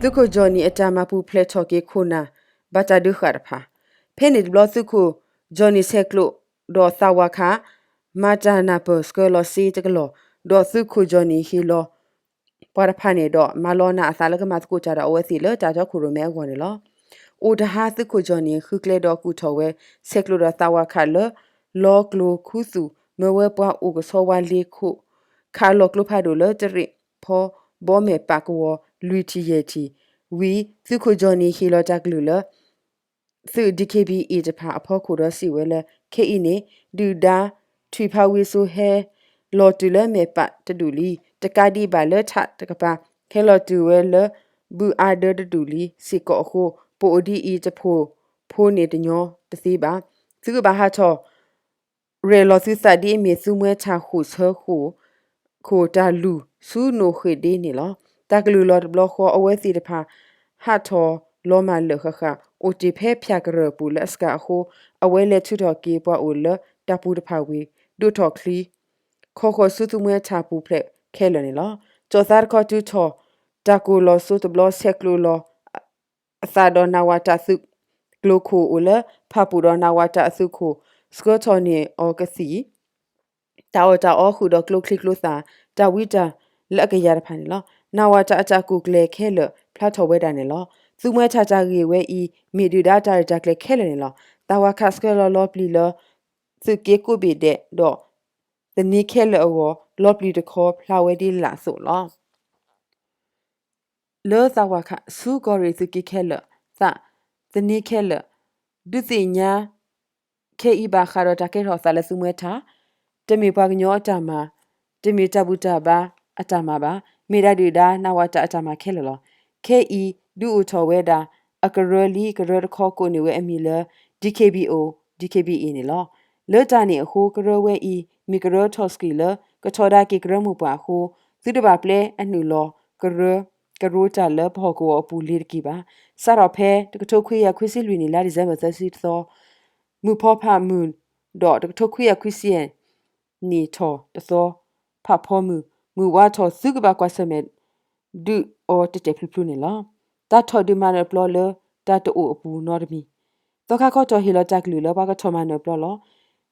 သုးခိၣ် Johnny အတၢ်မၤပူၤဖျဲးထီၣ်က့ၤခိၣ်နၢ် ဘၣ်တၢ်ဒုးဃာ်တဖၣ်, ဖဲန့ၣ်တဘျီ သုးခိၣ် Johnny ဆဲးကျိးဒီးသးဝါခး မၤတၢ်နၢ်ပၢၢ်ဆှၢလီၤစ့တကလီၢ်, ဒီးသုးခိၣ် Johnny ဟ့ၣ်လီၤ ပှၤတဖၣ်န့ၣ်ဒီး မၤလီၤနးအသးလၢကမၤသကိးတၢ်ဒီးအဝဲသ့ၣ်လၢတၢ်တီခိၣ်ရိၣ်မဲအဂီၢ်န့ၣ်လီၤ. အိၣ်တဟါ သုးခိၣ် Johnny ဃုကျဲဒီးကူၣ်ထီၣ်ဝဲ ဆဲးကျိးဒီးသးဝါခးလၢ လီကျိၤခူသူၣ် မၢဝဲပှၤအိၣ်ကဆီဝါလ့ခိၣ် ခးလီၤကျိဖးဒိၣ်လၢတရ့ၣ်ဖီဘီမဲာ်ပးကဝီၤ လွံၢ်ထံၣ်ယဲၢ်ထံၣ် ဝံၤ သုးခိၣ် Johnny ဟ့ၣ်လီၤတၢ်ကလုၢ်လၢ သုး DKBA တဖၣ်အဖီခိၣ်ဒီးစံးဝဲလၢ ခဲအံၤန့ၣ် ဒုၣ်ဒါ ထွံၣ်ဖးဝ့စိဟဲ လီၤတုၤလၢမဲာ်ပးတဒူၣ်လံ, တကးဒံးဘၣ်လၢထးတကပၤ ဟဲလီၤတုၤဝဲလၢ ဘုအါဒၢတဒူၣ်လံစ့ၢ်ကီးအဃိ ပအိၣ်ဒ်အံၤတဖိးဖိန့ၣ်တညီတသ့ဘၣ်. သုကဘၣ်ဟးထီၣ် ရဲၣ်လီၤသုသးဒ်အမ့ၢ်သုမှဲထးဃိၣ်ဆၢဃိၣ် ခိၣ်တၢ်လူၢ်ဆူနိၣ်ဃ့ၢ်ဒ့န့ၣ်လီၤ. တၢ်ကလုၢ်လီၤတဘျီဃီ အဝဲသ့ၣ်တဖၣ် ဟးထီၣ်လီၤမၢ်လၢာ်ဃၣ်ဃၣ် အိၣ်တ့ၢ်ဖဲဖၠၣ်ကရၢၢ်ပူၤလၢအစှၤအဃိ အဝဲလဲၤထုးထီၣ်က့ၤပှၤအိၣ်လၢတၢ်ပူၤတဖၣ်ဝံၤ ဒိးထီၣ်ချံ ခီဃီၤဆူသုမှဲထးပူၤဖျဲးခဲလၢာ်န့ၣ်လီၤ. ကၠီၣ်သးတခီတုၤထီၣ် တၢ်ကိၢ်လီၤစိတဘျီ ဆဲးကျိးလီၤ အသးဒီးနးဝးတၢ်သုးကျိၤခိၣ်အိၣ်လၢ ဖၣ်ပူၣ်ဒီးနးဝးတၢ်အသုးခိၣ် ဆှၢထီၣ်န့ၢ်အီၤကသံၣ် တၢ်အီၣ်တၢ်အီဃုာ်ဒီးကျိချံကျိသၣ် တၢ်ဝံတၢ်လၢအကယၤတဖၣ်န့ၣ်လီၤ. နးဝးတၢ်အတၢ်ကူၣ်ကျဲၤခဲလၢာ် ဖျါထီၣ်ဝဲဒၣ်န့ၣ်လီၤ. သုမှဲထးတၢ်ဂ့ၢ်ဝဲအံၤ မ့ၢ်ဒုၣ်ဒါတၢ်ရဲၣ်တၢ်ကျဲၤခဲလၢာ်န့ၣ်လီၤ. သးဝးခးဆှၢလီၤလီပျံၤလၢ သုးက့ကိးဘ့ၣ်ဒဲးဒီး သန့ၤခဲလၢာ်အဂီၢ် လီပျံၤတခီဖျါဝဲဒ်လာ်အသိးလီၤ. လၢသးဝးခး ဆူကီၢ်ရ့ၣ်သုးက့ခဲလၢာ် သး သန့ၤခဲလၢာ် ဒုးသ့ၣ်ညါ ခဲအံၤဘၣ်ဃးဒီးတၢ်ကဲထီၣ်အသးလၢသုမှဲထး တမ့ၢ်ပှၤကညီအတၢ်မၤ, တမ့ၢ်တၢ်ဘူၣ်တၢ်ဘါအတၢ်မၤဘၣ်, မ့ၢ်ဒၣ်ဒုၣ်ဒါနးဝးတၢ်အတၢ်မၤခဲလၢာ်လီၤ. ခဲအံၤ ဒုးအိၣ်ထီၣ်ဝဲဒၣ် အကရၢလံ, ကရၢတခီကိးန့ၢ်ဝဲအမံၤလၢ DKBO DKBA န့ၣ်လီၤ. လၢတၢ်န့ၣ်အဃိ ကရၢဝဲအံၤ မ့ၢ်ကရၢထီၣ်ဆှံလၢ ကထီဒါက့ၤကရၢမိၢ်ပှၢ်အဃိ သုတဘၣ်ပျဲအနုာ်လီၤ ကရၢကရိတၢ်လၢပဟီၣ်ကဝီၤအပူၤလ့ၤတက့ၢ်ဘၣ်. စးထီၣ်ဖဲ တကထိခွံကယၤခွံဆံလွံၢ်နံၣ် လါဒံၣ်စဲဘၢၣ်သၢဆံတသီ မုၢ်ဖီဖးမုၢ် ဒီးတကထိခွံကယၤခွံဆံယဲၢ်နံၣ်ထီၣ်တသီ ဖးဖီမုၢ်, မုၢ်ဝါထီၣ် သုကဘၣ်ကွၢ်ဆၢၣ်မဲာ် ဒုးအီၤတဲာ်တဲာ်ဖျုးဖျုးန့ၣ်လီၤ. တၢ်ထီၣ်ဒုးမၤနၢၤပျီလၢတၢ်တအိၣ်အပူၤနီတမံၤ သီခါခီထီၣ်ဟ့ၣ်လီၤတၢ်ကလုၢ်လၢပှၤကထီၣ်မၤနၢၤပျီလီၤ.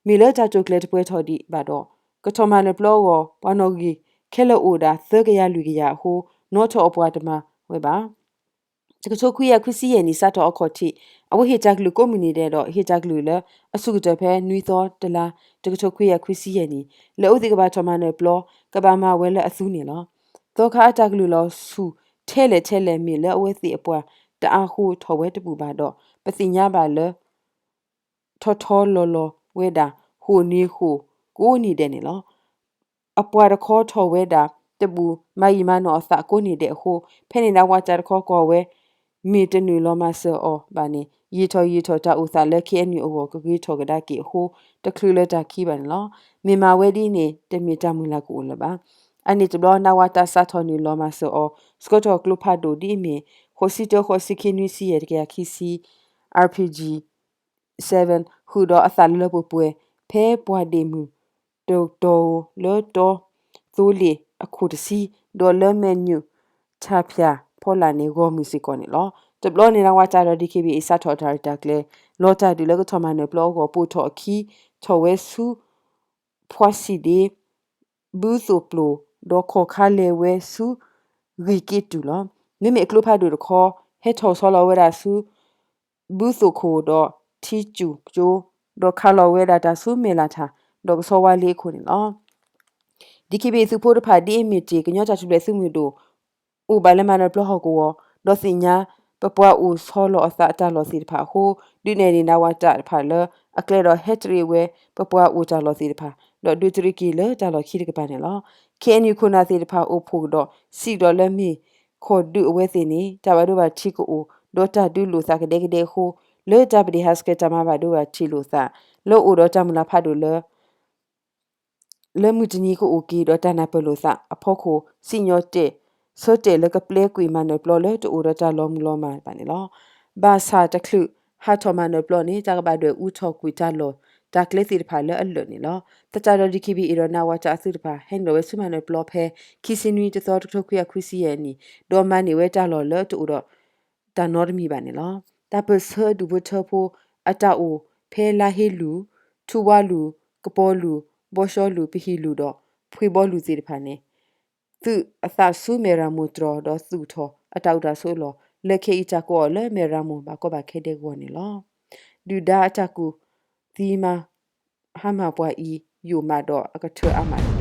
မ့ၢ်လၢတၢ်တိာ်ကျဲၤတပှဲၤထီၣ်ဒံးဘၣ်ဒီး ကထီၣ်မၤနၢၤပျီအဂီၢ် ပှၤနီၣ်ဂံၢ်ခဲလၢာ်အိၣ်ဒၣ်သၢကယၤလွံၢ်ကယၤအဃိ နီထီၣ်အပှၤတမၤဝဲဘၣ်. တကထိခွံကယၤခွံဆံယဲၢ်နံၣ် စးထီၣ်အခီၣ်ထံး အဝဲဟ့ၣ်တၢ်ကလုၢ်ကိးမုၢ်နံၤဒဲးဒီး ဟ့ၣ်တၢ်ကလုၢ်လၢအဆူၣ်ကတၢၢ်ဖဲနွံသီတလါ တကထိခွံကယၤခွံဆံယဲၢ်နံၣ် လဲၤအိၣ်သ့ၣ်ကဘၣ်ထီၣ်မၤနၢၤပျီ ကဘၣ်မၤဝဲလၢအသူန့ၣ်လီၤ. သီခါအတၢ်ကလုၢ်လီၤဆူၣ်ထဲလဲၣ်ထဲလဲၣ် မ့ၢ်လၢအဝဲသ့ၣ်အပှၤတအါဃိထီၣ်ဝဲတဘူၣ်ဘၣ်ဒီး ပသ့ၣ်ညါဘၣ်လၢ ထီထီလီၤလီၤဝဲဒၣ် ဃိာ်နံၤဃိာ်ကိးနံၤဒဲးန့ၣ်လီၤ. အပှၤတခီထီၣ်ဝဲဒၣ်တဘူၣ် မၤယံာ်မၤနီၣ်အသးကိးနံၤဒဲးအဃိ ဖဲန့ၣ် နးဝးတၢ်တခီကွၢ်ဝဲ မ့ၢ်တနုာ်လီၤမၤစၢၤအီၤဘၣ်န့ၣ် ယံာ်ထီၣ်ယံာ်ထီၣ်တၢ်အိၣ်သးလၢ KNU အဂီၢ် ကဂ့ၤထီၣ်ကဒါက့ၤအဃိ တချုးလၢတၢ်ခံဘၣ်န့ၣ်လီၤ. မ့ၢ်မၤဝဲဒ်န့ၣ် တမ့ၢ်တၢ်မုၢ်လၢ်ကအိၣ်လၢၤဘၣ်. အန့ၣ်တဘျီ နးဝးတၢ်စးထီၣ်နုာ်လီၤမၤစၢၤအီၤ ဆှၢထီၣ်ကျိဖးဒိၣ်ဒ်အမ့ၢ် ဃိးဆံတၢ ဃိးဆံခံ နွံဆံယဲၢ် တကယၤခံဆံ RPG seven ဃုာ်ဒီးအသးလၢလၢပှဲၤပှဲၤ ဖဲပှၤဒ့ၣ်မုၢ် တတီၤလၢတီသိလ့ၣ်အခိၣ်တဆံ ဒီးလၢမဲာ်ညူးထၣ်ဖၠၣ်ဖီလာ်န့ၣ် ဂီၢ်မုၢ်စ့ၢ်ကီးန့ၣ်လီၤ. တဘျီန့ၣ် နးဝးတၢ်ဒီး DKBA စးထီၣ်တၢ်ရဲၣ်တၢ်ကျဲၤ လီၤတၢ်ဒုးလၢကထီၣ်မၤနၢၤပျီအဂီၢ် ပိာ်ထီၣ်အခံ ထီၣ်ဝဲဆူ ဖှါစံၣ်ဒ့ ဘုသိၣ်ပျိၣ် ဒီးခီၣ်ခါလဲၤဝဲဆူ ဂံၢ်က့တုၣ်လီၤ. မ့မ့ၢ်အကျိဖးဒိၣ်တခီ ဟဲထီၣ်ဆီလီၤဝဲဒၣ်ဆူ ဘုသိၣ်ခိၣ်ဒီးထံစူၣ်ကၠိ ဒီးခးလီၤဝဲဒၣ်တၢ်ဆူမဲၢ်လးထၣ် ဒီးကဆီဝါလ့အခိၣ်န့ၣ်လီၤ. DKBA သုးဖိတဖၣ် ဒ်အမ့ၢ်တ့ၢ် ကညီတၢ်ထူၣ်ဖျဲးသုးမုၢ်ဒိၣ် အိၣ်ဘၣ်လၢမၤနၢၤပျီဟီၣ်ကဝီၤ ဒီးသ့ၣ်ညါ ပပှၤအိၣ်ဆီလီၤအသးအတၢ်လီၢ်သ့ၣ်တဖၣ်အဃိ ဒုးနဲၣ်ဒံး နးဝးတၢ်တဖၣ်လၢ အကျဲဒီးဟဲတရံးဝဲ ပပှၤအိၣ်တၢ်လီၢ်သ့ၣ်တဖၣ် ဒီးဒုးတရံးက့ၤလၢတၢ်လီၢ်ခံတကပၤန့ၣ်လီၤ. ခ့ၣ်အဲၣ်ယူၣ် ခိၣ်နၢ်သ့ၣ်တဖၣ်အိၣ်ဖှိၣ်ကဒီး စံးကဒီးလၢမ့ၢ်ခိၣ်ဒုးအဝဲသ့ၣ်န့ၣ် တၢ်ဘၣ်ဒိဘၣ်ထံးကအိၣ် ဒီးတၢ်ဒုးလိာ်သးကဒဲကဒဲအဃိ လၢတၢ်ပဒ့ၣ်ဟးဆှဲးတၢ်မၤဘၣ်ဒိဘၣ်ထံးလိာ်သး လၢအိၣ်ဒီးတၢ်မုၢ်လၢ်ဖးဒိၣ်လၢ လၢမုၢ်တနံၤကအိၣ်က့ၤဒီးတၢ်နၢ်ပၢၢ်လိာ်သးအဖီခိၣ် စံၣ်ညီၣ်တဲာ် ဆၢတဲာ်လၢကပျဲကွံာ်မၤနၢၤပျီလၢတအိၣ်ဒီးတၢ်လီၤမုၢ်လီၤမၢ်ဘၣ်န့ၣ်လီၤ. ဘၣ်ဆၣ်တချုးဟးထီၣ်မၤနၢၤပျီန့ၣ် တၢ်ကဘၣ်ဒွဲၣ်အူထီၣ်ကွံာ်တၢ်လီၢ် တၢ်ကျဲသ့ၣ်တဖၣ်လၢအလၢာ်န့ၣ်လီၤ. သတးဒီး DKBA ဒီး နဝတ အသုးတဖၣ် ဟဲနုာ်လီၤဝဲဆူမၤနၢၤပျီဖဲ ခံဆံနွံ တသီ တကထိခွံကယၤခွံဆံယဲၢ်နံၣ် ဒီးမၤန့ၢ်ဝဲတၢ်လီၢ်လၢတအိၣ်ဒီး တၢ်နီတမံၤဘၣ်န့ၣ်လီၤ. တၢ်ပၢၢ်ဆၢဒူၣ်ဖိထၢဖိအတၢ်အိၣ်ဖဲလါဟ့လူၢ်, ထူဝါလူၢ်, ကပီၤလူၢ်, ဘီၡီလူၢ်, ပဟံၣ်လူၢ်ဒီး ဖှ့ဘီလူၢ်သ့ၣ်တဖၣ်န့ၣ် သုးအသးဆူမဲၢ်ရမိၢ်တြီၤဒီးသုးထီၣ်အတၢ်အိၣ်တၢ်ဆိးအလီၢ် လၢခဲအံၤတၢ်ကိးအီၤလၢမဲၢ်ရမိၢ်ဘၣ်ကီဘၣ်ခဲဒဲးအဂီၢ်န့ၣ်လီၤ. ဒုၣ်ဒါအတၢ်ကူၣ်သံမၤဟါမၢ်ပှၤအံၤ ယိာ်မးဒီးအကထၢအါမးလီၤ.